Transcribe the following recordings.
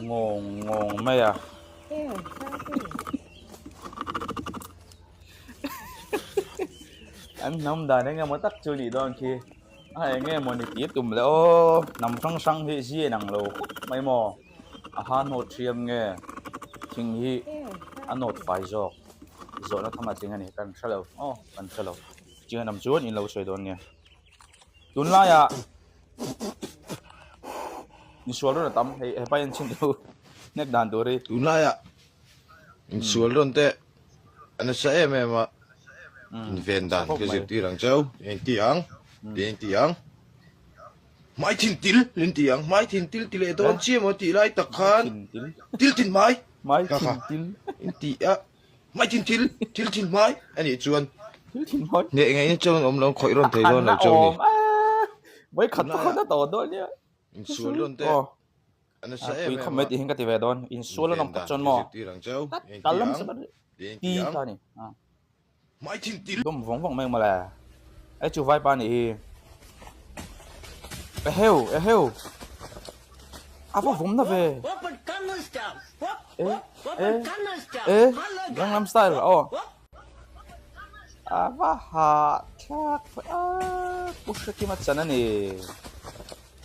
Ngawng ngawng mai a. An hnam dan eng emaw tak chu nih dawn khi. A eng nge maw ni tih tum le aw hnam hrang hrang hi zia in ang lo khawp mai maw a ha hnawt hriam nge thing hi a nawt fai zawk zawhna tham a tling a ni kan hre lo aw kan hre lo ching a nam chuan in lo sawi dawn nia tunlaiah insual rawn a tam hei hepa hian chhin chu hnek dan tur hi tunlaiah insual rawn te a nasa em em a inven dan ka zirtir ang cheu eng ti ang eng ti ang hmai thin til in ti ang hmai thin til ti leh dawn chiah maw tih lai tak khan til thin hmai ka kha in ti a hmai thin til til thin hmai a nih chuan hneh ngaihna chuan awm lo khawih rawn thei dawn lo cheu ni insual rawn te a nasa em em a tihin ka ti ve dawn insual an awm phawt chuan maw kal lam ti kha ni dawm vawng vawng mai mawle e chu vaipa nih hi eheu eheu a va vawm na ve e e e Gangnam Style aw a va hahthlak a pu hrekima chan a ni.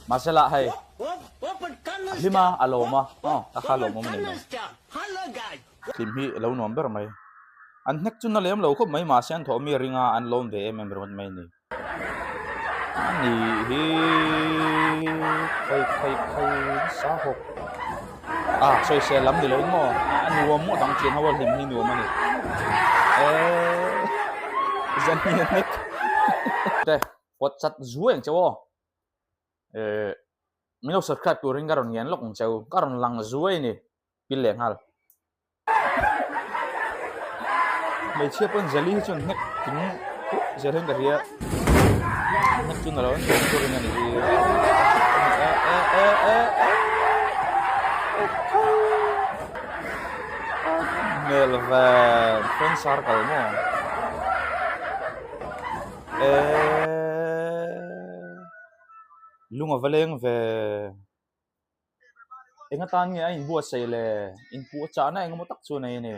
Mahse lah hei a hlim a, a lawm a, aw a kha lawmawm a ni mai. Hlim hi a lo nuam ber mai. An hnek chu na lem lo khawp mai mahse an thawh mi a ring a, an lawm ve em em ringawt mai a ni. A ni hi khawi khawi khawi nasa hawk. A sawisel lam ni lo in maw a nuam maw dang thian ho a hlim hi nuam a ni. Eee zan hi a hnek. Te pawt chat zuai ang che aw. Eh min lo subscribe turin ka rawn ngen lawk ang cheu ka rawn lang zuai a ni pil leh nghal hmeichhia pawn zali hi chuan hnek tling zel hian ka hria hnek chu na lo an tawng turin a ni hi eh eh eh eh hmel ve friend circle maw eh Lung a va leng ve. Eng atan nge a inbuatsaih le? Inpuh chahna eng emaw tak chu a nei a ni.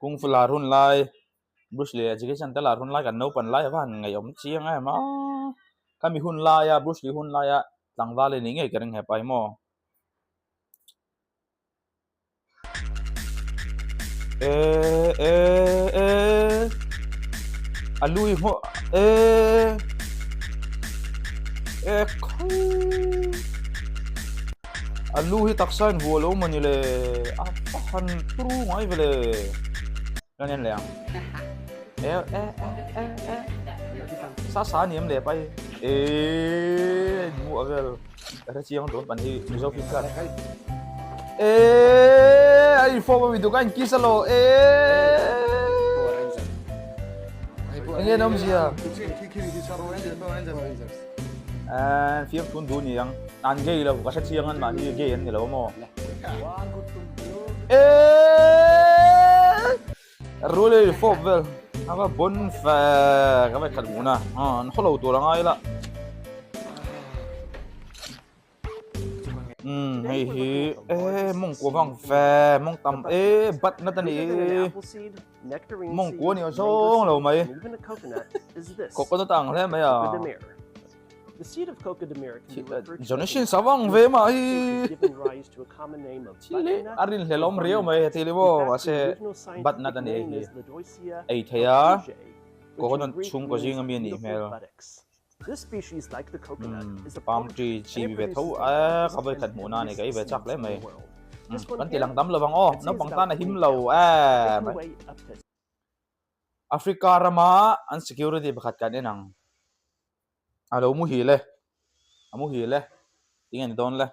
Kung fu lar hun lai, Bruce Lee leh Jackie Chan te lar hun lai kan naupan lai a va han ngaihawm chiang em a. Khami hun laia Bruce Lee hun laia tlangval a nih ngei ka ring hepa hi maw. Eh eh eh a lui hmawh eh eh khawi a lu hi taksa in vuah lo mawni le a va han turu ngai ve le kan en leh ang eh eh eh eh sa sa a ni em le pai eh hmuh a vel. Ka hre chiang dawn pan hi Mizo film khan. Eh, ai fo ma midu kan kiss alo. Eh. Enge nom zia. Eh, fiam thun du ni ang. An gay lo, ka hre chiang an mahni gay an ni lo mo. Eh! Rule fawp vel. Ava bon fe ka vai khat hmuh na. An khaw lo tur a ngai la. Um hei hi e mawngkua vang ve mawng tam e bat na ta ni mawngkua ni zawng lo mai coconut ang hle mai a. Johnny sa vang ve mah hi a rin hlel awm riau mai heti li maw mahse bat nut a ni hei hi ei thei a coconut chhungkaw zing ami a nih hmel palm tree chi ve tho a ka vawi khat hmuh na a ni ka ei ve chak hle mai kan ti lang tam lovang aw naupang tan a him lo em. Africa rama an security pakhat kan en ang. A lo muhil e, a muhil e, tinge ni dawn le.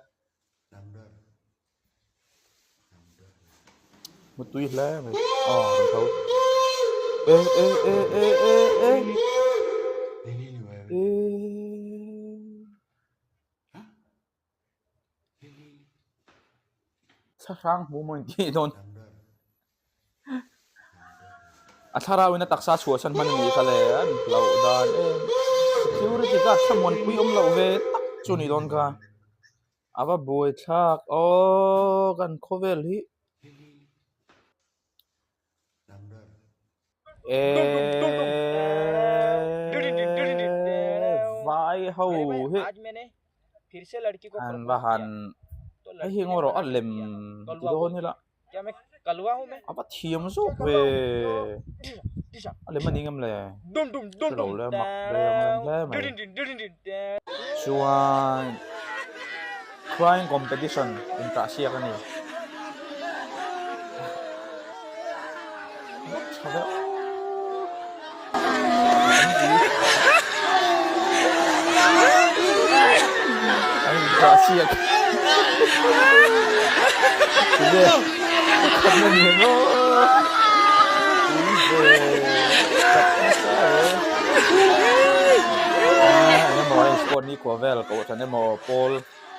Mutui hle mai, aw rawn tho. E e e e e e e Thla hrang hmu maw in tih dawn. A thlarau in a taksa chhuahsan hman a nih kha le, an hlauh dan em. Security guard thlamuanpui awm loh ve tak chu a nih dawn kha. A va buai thlak aw kan khawvel hi. Eeeeee vai ho hi an va han hei hi ngaw rawh a lem ti dawn ila a va thiam zawk ve a lem a ni ngam le hrelo le mak ve ang reng hle mai chuan crying competition intahsiak a ni.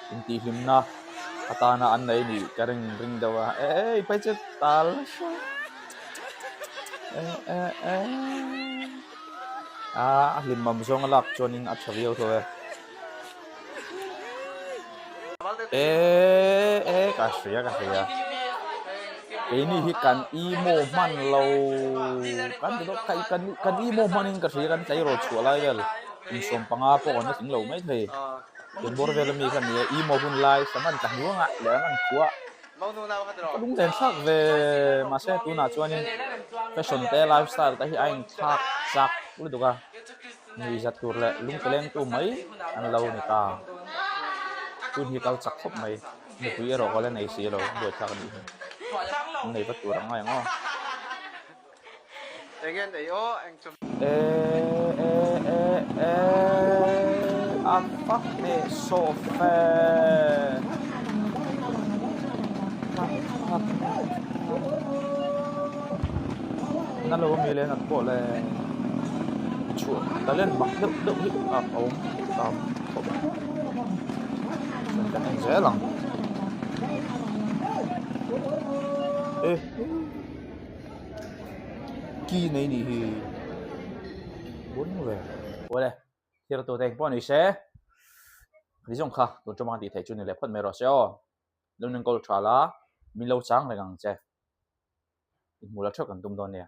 Intihhlimna atana an nei nih ka ring ring deuh a e pai che tal nasa e e e a a hlimawm zawng a lak chuanin a tha viau tho e e e ka hria ka hria keini hi kan emo hman lo kan ti deuh kan kan emo hmanin ka hria kan tleirawl chhuah lai vel 15 pawh kan la tling lo maithei. Tunbawr vel ami kha nia emaw hun lai sam an tla hnuang ah leh an khuah ka lung len thlak ve mahse tunah chuanin fashion te lifestyle te hi a inthlak chak lutuk a nuihzat tur leh lungte lengtu mai an lo ni ta tun hi kal chak khawp mai nupui erawh ka la nei si lo buaithlak a nih hi an nei vat tur ang ngai ang aw. E e e e a va hneh sawh fe na lo ami le nat pawh le chhuah talent mak deuh deuh hi a awm tam khawp kan en zel ang e. Ki nei nih hi bun ve. Awle, thil tur te engpawh ni se, ni zawng kha tun ṭawm tih theih chu ni leh phawt mai rawh se aw. Lo neng kawl ṭha la, min lo chang reng ang che. Inhmuh la ṭheuh kan tum dawn nia.